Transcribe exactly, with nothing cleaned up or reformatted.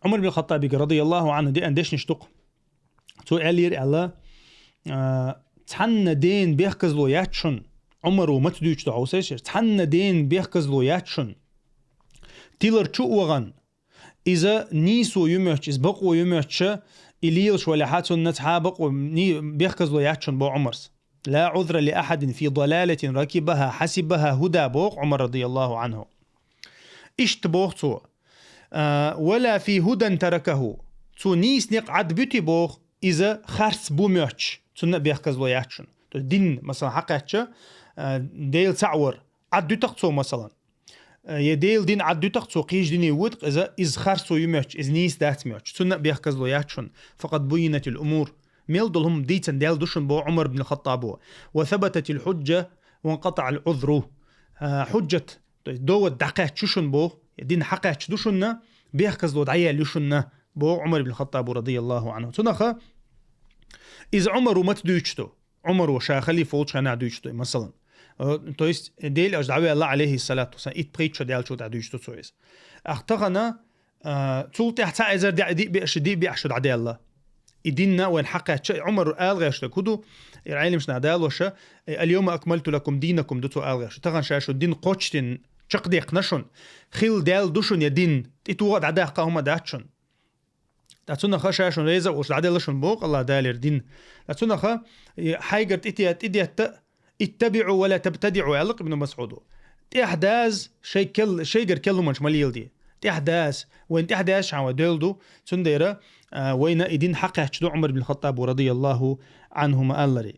Ӏумар бин Хаттабига, радияллаху анху, деана дешнаш дукха. Цо аьллера аьлла, а, цхьанна ден бехказло яц шун, Ӏумаро маца дуьйцу хьовсайшер, цхьанна ден бехказло яц шун. Тилар чу а вахана, иза нийсо ю моьттуш, иза бакъо ю моьттуш, и лелаш валехьа, цунна цхьа бакъо, ни-, бехказло яц шун, бо Ӏумарс. «لا عذر لأحد في ضلالة ركبها حسبها هدى», боху Ӏумар, радияллаху анху. Иштта боху цо: «А, ولا في هدى تركه». Цо нийса некъ Ӏад буьти боху, иза харц бу моьттуш, цунна а бехказло яц шун. То есть дин, масала, хьакхаьчча, а, Дела цхьаъ вар Ӏад дуьту-кх цо, масала. Э, я Дела дин Ӏад дуьту-кх цо, кхечу дине вуьту-кх иза, иза харцо ю моьттуш, иза нийса дац моьттуш. Цунна а бехказло яц шун. «فقد بينت الأمور». Мел долу хӀума дийцина даьлла ду шун, боху Ӏумар бин Хаттабо. «وثبتت الحجة وانقطع العذر». А, хьуджат, то есть довод дӀакхаьчча ю шун боху, я дин хьакхаьчча ду шуна, бехказло дӀаяьлла ю шуна, боху Ӏумар бин Хаттабо, радияллаху анху. Цунах иза Ӏумаро маца дуьйцуш ду? Ӏумаро ша халифа волчу хенахь дуьйцуш ду, масалан. Э, то есть, Дела Элча дӀаваьлла, алейхиссалату вассалам, итт-пхийтта шо даьллачул тӀаьхьа дуьйцуш ду цо иза. Ахь тахана, а, цул тӀаьхьа цхьа эзар диъ-, диъ беш, диъ-, диъ шо дӀадаьлла. И дин а вайна хьакхаьчча, Ӏумаро ала гӀерташ дерг хӀун ду, и Ӏеламнаха далош, э, «اليوم أكملت لكم دينكم» ду цо ала гӀерташ. Тахана ша шун дин кхочушдина чекхдекхна шун. Хилла даьлла ду шуна я дин, тӀетоха а дӀадаккха а хӀума дац шун. Ткъа цунах ша шун реза а волуш дӀаделла шун боху АллахӀ Далера дин. Ткъа цунах, и, хьайгара тӀе-, тӀедетта, «اتبعوا ولا تبتدعوا», аьлла Ибн МасӀуда. ТӀаьхьадаза, шай кел-, шайгара кел хӀуманаш ма леладе. ТӀаьхьадаза, вайна тӀаьхьадаза шаьна вай девлла ду, цундела, а, вайна и дин хьакхаьчча ду Ӏумар бин Хаттабо, радияллаху анху, ма-аллара.